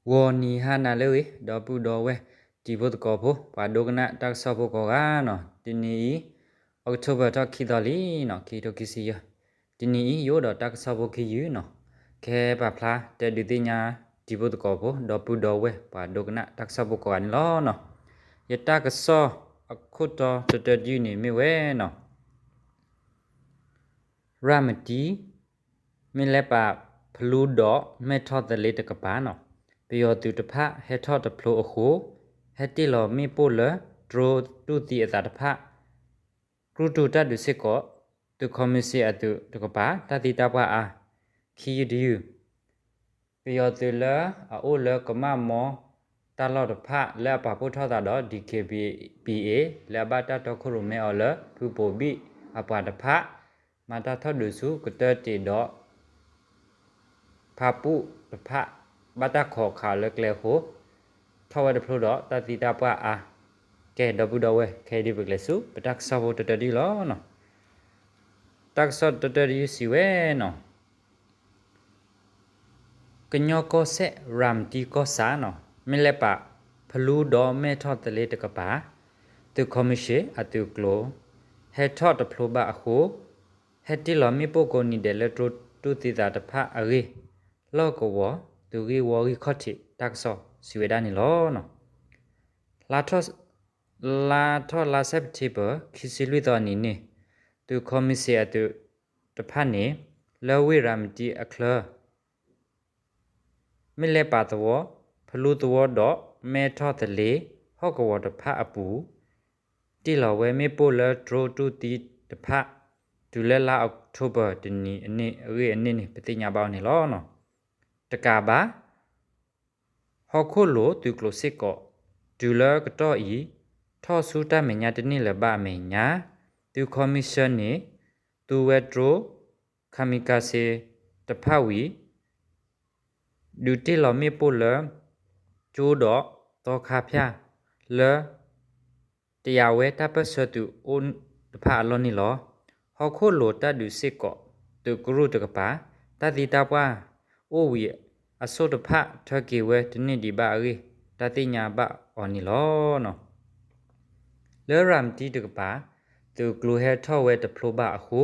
ဂီၤနံၤဟါနၤလၢအဂ့ၤ ဒီပုၢ်ဒီဝဲၢ်တံၤဖိသကိးဖိ ပှၤဒိကနၣ်တၢ်ကစီၣ်ဖိကိးဂၤနီၤ, တနံၤအံၤ October ထီၣ်ခံသီလံနီၤ, ခံကထိခံဆံယဲၢ်, တနံၤအံၤ ယအိၣ်ဒီးတၢ်ကစီၣ်ဖိခံယုၢ်နီၤ, ကဟဲပာ်ဖျါတဲဒုးသ့ၣ်ညါတံၤဖိသကိးဖိ ဒီပုၢ်ဒီဝဲၢ်ပှၤဒိကနၣ်တၢ်ကစီၣ်ဖိကိးဂၤန့ၣ်လီၤနီၤ. ယတၢ်ကစီၣ်အခိၣ်တီတတၢတယုၢ်န့ၣ်မ့ၢ်ဝဲနီၤ ရၤမတံ မ့ၢ်လဲၤပာ်ဖလူဒီးမဲၢ်ထီၣ်သလ့တကပၤနီၤ, ပယီၤသုးတဖၣ်ဟဲထီၣ်တဖျိအဃိ ဟဲတ့ၢ်လီၤမ့ၣ်ပိၢ်လၢ drone တူၢ်သံအသးတဖၣ်, ကြုၢ်တူၢ်တၢ်ဒုးစ့ၢ်ကီး သုးခီမံၤစ့ၣ်အသုးတကပၤ တၢ်သံတၢ်ပှၢ်အါ, ခံယုၢ်တယုၢ် ပယီၤသုးလၢအအိၣ်လၢကမၣ်မီတၢ်လီၢ်တဖၣ်လၢအပာ်ဖှိၣ်ထီၣ်သးဒီး DKBA လၢအဘၣ်တၢ်တီခိၣ်ရိၣ်မဲအီၤလၢဖုဘိၣ်ဘံၣ်အပှၤတဖၣ် မၤတၢ်ထီၣ်ဒုးဆူကတၢၢ်တ့ၢ်ဒီး ဖၣ်ပူၣ်တဖၣ် ဘၣ်တၢ်ခိးခးလၢကျဲအဃိ ထီၣ်ဝဲတဖျိဒီးတၢ်သံတၢ်ပှၢ်အါ, ကဲဒီပုၢ်ဒီဝဲၢ် ခဲအံၤဒုးပကလဲၤဆူ ပတၢ်ကစီၣ်ဖိတတၢတယုၢ်လီၤ. တၢ်ကစီၣ်တတၢတယုၢ်စံးဝဲနီၤ ကညီကီၢ်စဲၣ် ရၤမတံကီၢ်ဆၣ်နီၤ မ့ၢ်လဲၤပာ်ဖလူဒီးမဲၢ်ထီၣ်သလ့တကပၤ, သုးခီမံၤစ့ၣ်အသုးကျိၤ ဟဲထီၣ်တဖျိဘၣ်အဃိ ဟဲတ့ၢ်လီၤမ့ၣ်ပိၢ်ကိးနံၤဒဲးလၢ drone တူၢ်သံသးတဖၣ်အဂ့ၢ် လီၢ်ကဝီၤ သုးဂ့ၢ်ဝီဂံၢ်ခီၣ်ထံးတၢ်ကစီၣ်စံးဝဲဒၣ်န့ၣ်လီၤ. လါထီၣ်လါ September ခံဆံလွံၢ်သီအနံၤန့ၣ် သုးခီမံၤစ့ၣ်အသုးတဖၣ်န့ၣ် လၢဝ့ၢ်ရၤမတံအချၢ မ့ၢ်လဲၤပာ်သဝီ ဖလူသဝီဒီးမဲၢ်ထီၣ်သလ့ ဟီၣ်ကဝီၤတဖၣ်အပူၤ တ့ၢ်လီၤဝဲမ့ၣ်ပိၢ်လၢ drone တူၢ်သံတဖၣ် တုၤလၢလါ October တနံၤအဂ့ၢ်အန့ၣ်န့ၣ် ပသ့ၣ်ညါဘၣ်အီၤန့ၣ်လီၤ. တကးဘၣ် ဟီၣ်ခိၣ်လိၤသုးကျိၤစ့ၢ်ကီး တုၤလၢကတီၢ်အံၤ ထီၣ်ဆူတၢ်မဲာ်ညါတန့ၢ်လၢၤဘၣ်အမဲာ်ညါ သုးခီမံၤစ့ၣ်န့ၣ် သူဝဲ drone kamikaze တဖၣ်ဝံၤ ဒုးတ့ၢ်လီၤမ့ၣ်ပိၢ်လၢ ကၠိဒီးသီခါဖၠၣ်လၢ တယာ်ဝဲတၢ်ပၢၢ်ဆၢသုးအိၣ်တဖၣ်အလီၢ်န့ၣ်လီၤ. ဟီၣ်ခိၣ်လိၤတၢ်ဒုးစ့ၢ်ကီး သုးကရူၢ်တကပၤ တၢ်သံတၢ်ပှၢ်အိၣ်ဝံၤ အစိၣ်တဖၣ်ထၢက့ၤဝဲတန့ၢ်ဒံးဘၣ်အဂ့ၢ် တၢ်သ့ၣ်ညါဘၣ်အီၤန့ၣ်လီၤ. လၢရၤမတံတကပၤ သုးကျိၤဟဲထီၣ်ဝဲတဖျိဘၣ်အဃိ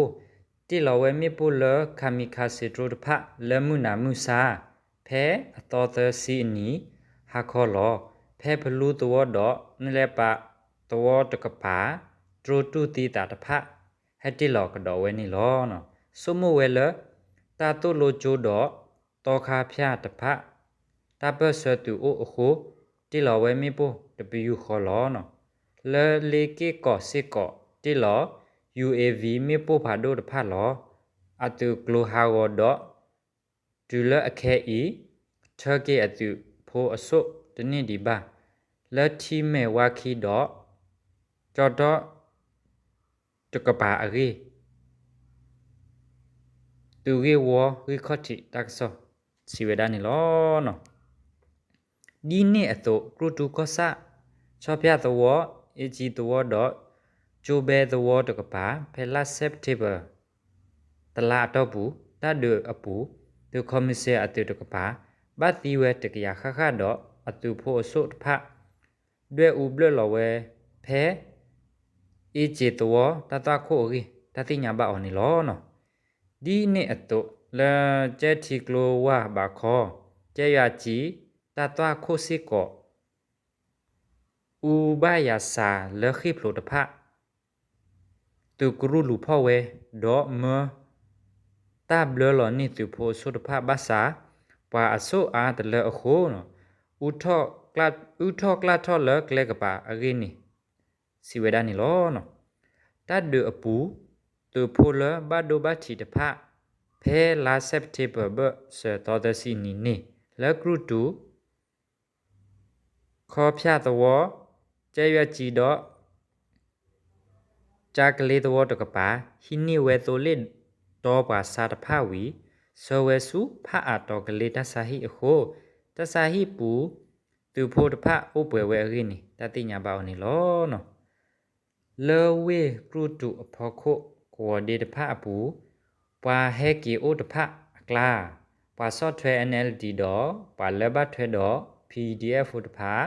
တ့ၢ်လီၤဝဲမ့ၣ်ပိၢ်လၢ kamikaze drone တဖၣ်လၢမုၢ်နၤမုၢ်ဆါ ဖဲအသီသၢဆံအနံၤ ဟါခီလီၤ. ဖဲဖလူသဝီဒီး မ့ၢ်လဲၤပာ်သဝီတကပၤ drone တူၢ်သံသးတဖၣ် ဟဲတ့ၢ်လီၤကဒီးဝဲန့ၣ်လီၤ. ဆိကမိၣ်ဝဲလၢ တၢ်သိၣ်လိကၠိဒီး သီခါဖၠၣ်တဖၣ် တၢ်ပၢၢ်ဆၢသုးအိၣ်အဃိ တ့ၢ်လီၤဝဲမ့ၣ်ပိၢ်တပယူာ်ဃီလီၤ. လၢလ့က့ၢ်ကီးစ့ၢ်ကီး တ့ၢ်လီၤ UAV မ့ၣ်ပိၢ်ဖးဒိၣ်တဖၣ်လီၤ. အသုးကျိၤဟးဂီၤဒီး တုၤလၢအခဲအံၤ ထၢက့ၤအသုးဖိအစိၣ်တန့ၢ်ဒံးဘၣ် လၢထံမဲၢ်ဝါခံဒီး ကၠီတီၣ်တကပၤအဂ့ၢ် သုးဂ့ၢ်ဝီဂံၢ်ခီၣ်ထံးတၢ်ကစီၣ်စံးဝဲဒၣ်န့ၣ်လီၤ. ဒ်န့ၣ်အသိး ကြုၢ်တူၢ်ကီၢ်ဆၣ် ဆီဖၠၣ်သဝီ အ့ကၠံသဝီဒီး ကၠိဘဲသဝီတကပၤ ဖဲလါ September တလါအတီၢ်ပူၤ တၢ်ဒုးအပူၤ သုးခီမံၤစဲၣ်အသုးတကပၤ ဘၣ်သံဝဲတကယၤဃၣ်ဃၣ်ဒီး အသုးဖိအစိၣ်တဖၣ် ဒွဲၣ်အူဘျၢၣ်လီၤဝဲဖဲ အ့ကၠံသဝီတၢ်သွၣ်ခိၣ်အဂ့ၢ် တၢ်သ့ၣ်ညါဘၣ်အီၤန့ၣ်လီၤ. ဒ်န့ၣ်အသိး လၢကၠဲထံကျိဝၢ်ဘးခီ ကၠဲယွၤကၠံ တၢ်သွၣ်ခိၣ်စ့ၢ်ကီး အူဘၣ်ယၤစၤလၢဃ့ၢ်ဖျိးတဖၣ် သုးကရူၢ်လူၤဖီၣ်ဝဲ ဒီးမၢတၢ်ဘျၢလီၤန့ၢ်သုးဖိအစိၣ်တဖၣ်ဘၣ်ဆၣ် ပှၤအစိၣ်အါတလၢအဃိ အုၣ်ထီၣ်ကျၣ်ထီၣ်လၢကျဲကပၤအဂ့ၢ်န့ၣ် စံးဝဲဒၣ်န့ၣ်လီၤ. တၢ်ဒုးအပူၤ သုးဖိလၢဘၣ်ဒိဘၣ်ထံးတဖၣ် ဖဲလါ September ဘၢၣ်စၢၤသီသၢဆံနံၤန့ၣ် လၢကြုၢ်တူၢ် ခီဖၠၣ်သဝီ ကၠဲယွၤကၠံဒီး ကၠါကလ့သဝီတကပၤ ဟံးန့ၢ်ဝဲသိလ့ၣ်တီပှၤဆါတဖၣ်ဝံၤ ဆှၢဝဲဆူဖးအးတီၤကလ့တၢ်ဆါဟံၣ်အဃိ တၢ်ဆါဟံၣ်ပူၤ သုးဖိတဖၣ်အိၣ်ပှဲၤဝဲအဂ့ၢ်န့ၣ် တၢ်သ့ၣ်ညါဘၣ်အီၤန့ၣ်လီၤ. လၢဝ့ၢ်ကြုၢ်တူၢ်အဖီခိၣ် ကဝီၤဒ့တဖၣ်အပူၤ ပှၤဟဲက့ၤအိၣ်တဖၣ်အကျါ ပ ပှၤဆီၣ်ထွဲ N L D ဒီး ပှၤလၢဘၣ်ထွဲဒီး P D F ဖိတဖၣ်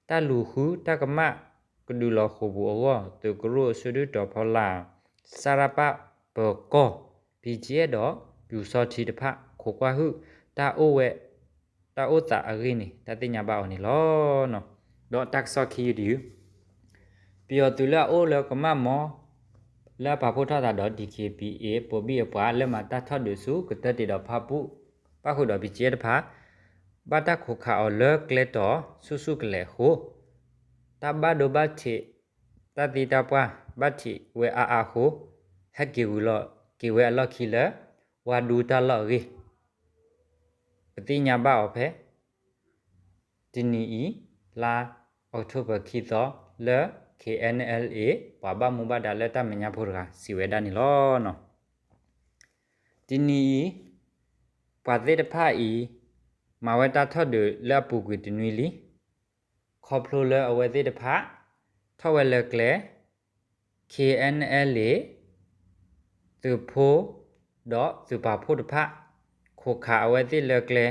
တၢ်လူၤဃုတၢ်ကမၣ်ကဒုးလီၤဃိာ်ပူၤအဂီၢ် သုးကရူၢ်အစုဒုၣ်တီၤဖီလာ် စရပ ပၢၤကီၢ် B G F ဒီး ပျူစောထီးတဖၣ် ခိးကွၢ်ဟုၣ် တၢ်အိၣ်ဝဲ တၢ်အိၣ်သးအဂ့ၢ်န့ၣ် တၢ်သ့ၣ်ညါဘၣ်အီၤန့ၣ်လီၤ. ဒီးတၢ်ကစီၣ်ခံယုၢ်တယုၢ် ပယီၤသုးလၢအအိၣ်လၢကမၣ်မီ လၢအပာ်ဖှိၣ်ထီၣ်သးဒီး D K B A ပိာ်ဘံၣ်အပှၤလၢမၤတၢ်ထီၣ်ဒုးဆူ ကတၢၢ်တ့ၢ်ဒီးဖၣ်ပူၣ် ပၣ်ဃုာ်ဒီး B G F တဖၣ် ဘၣ်တၢ်ခိးခးအီၤလၢကျဲတီၤဆူၣ်ဆူၣ်ကလဲာ်အဃိ တၢ်ဘၣ်ဒိဘၣ်ထံး တၢ်သံတၢ်ပှၢ်ဘၣ်ထံးဝဲအါအါအဃိ ဟဲက့ၤဝံၤလီၤက့ၤဝဲအလီၢ်ခံလၢ ဝါဒူတၢ်လီၢ်အဂ့ၢ် ပသ့ၣ်ညါဘၣ်အီၤဖဲ တနံၤအံၤ လါအီးကထိဘၢၣ်ခံသီ လၢ K N L A ပှၤဘၣ်မူဘၣ်ဒါလၢတၢ်မဲာ်ညါဖိတဂၤ စံးဝဲဒၣ်န့ၣ်လီၤ. တနံၤအံၤ ပှၤသ့ၣ်တဖၣ်အံၤ မၤဝဲတၢ်ထီၣ်ဒုးလၢအပူၤကွံာ်တနွံလံ. ခီဖျိလၢအဝဲသ့ၣ်တဖၣ် ထီၣ်ဝဲလၢကျဲ K N L A သုးဖိ ဒီးသုးပာ်ဖှိၣ်တဖၣ် ခိးခးအဝဲသ့ၣ်လၢကျဲ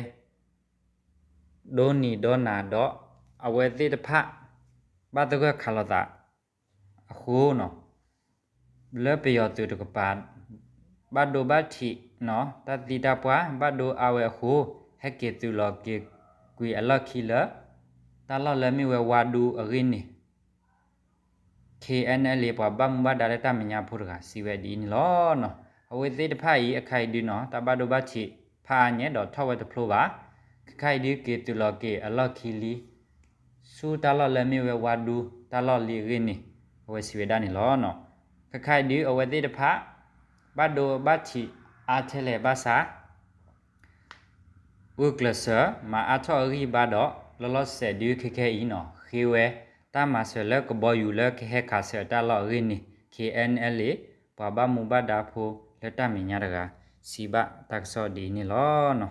ဒိနံၤဒိနၤဒီး အဝဲသ့ၣ်တဖၣ် ဘၣ်သဂၢၢ်ခးလိာ်သးအဃိန့ၣ် လၢပယီၤသုးတကပၤ ဘၣ်ဒိဘၣ်ထံး တၢ်သံတၢ်ပှၢ် ဘၣ်ဒိအါဝဲအဃိ ဟဲက့ၤသုးလီၤက့ၤကွံာ်အလီၢ်ခံလၢ တၢ်လီၢ်လၢမ့ၢ်ဝဲဝါဒူအဂ့ၢ်န့ၣ် K N L A ပှၤဘၣ်မူဘၣ်ဒါလၢတၢ်မဲာ်ညါဖိတဂၤ စံးဝဲဒ်အံၤန့ၣ်လီၤ. အဝဲသ့ၣ်တဖၣ်အံၤ အခါအံၤဒုးန့ၣ် တၢ်ဘၣ်ဒိဘၣ်ထံးဖးအါညါဒီးထီၣ်ဝဲတဖျိဘၣ်. ခဲခါအံၤဒုးက့ၤသုးလီၤက့ၤအလီၢ်ခံလံ ဆူတၢ်လီၢ်လၢမ့ၢ်ဝဲဝါဒူတၢ်လီၢ်လံအဂ့ၢ်န့ၣ် အဝဲစံးဝဲဒၣ်န့ၣ်လီၤ. ခဲခါအံၤဒုးအဝဲသ့ၣ်တဖၣ် ဘၣ်ဒိဘၣ်ထံးအါထဲလဲၣ်ဘၣ်ဆၣ် ဂုာ်ကျဲးစၢးမၤအါထီၣ်အဂံၢ်ဘါဒီး လီၤလီၤဆဲးဒုးခဲခဲအံၤန့ၣ် ဃ့ဝဲတၢ်မၤစၢၤလၢကဘီယူၤလၢကဟဲခးစၢၤတၢ်လီၢ်အဂ့ၢ်န့ၣ် K N L A ပှၤဘၣ်မူဘၣ်ဒါဖိလၢတၢ်မဲာ်ညါတဂၤ စံးဘၣ်တၢ်ကစီၣ်ဒ်အံၤန့ၣ်လီၤ.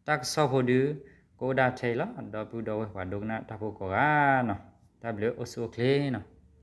တၢ်ကစီၣ်ဖိဒုး ကအိၣ်ဒၣ်ထဲအံၤလီၤ. ဒီပုၢ်ဒီဝဲၢ်ပှၤဒိကနၣ်တၢ်ဖိကိးဂၤန့ၣ် တၢ်ဘျုးအိၣ်ဆူၣ်အိၣ်ချ့န့ၣ်.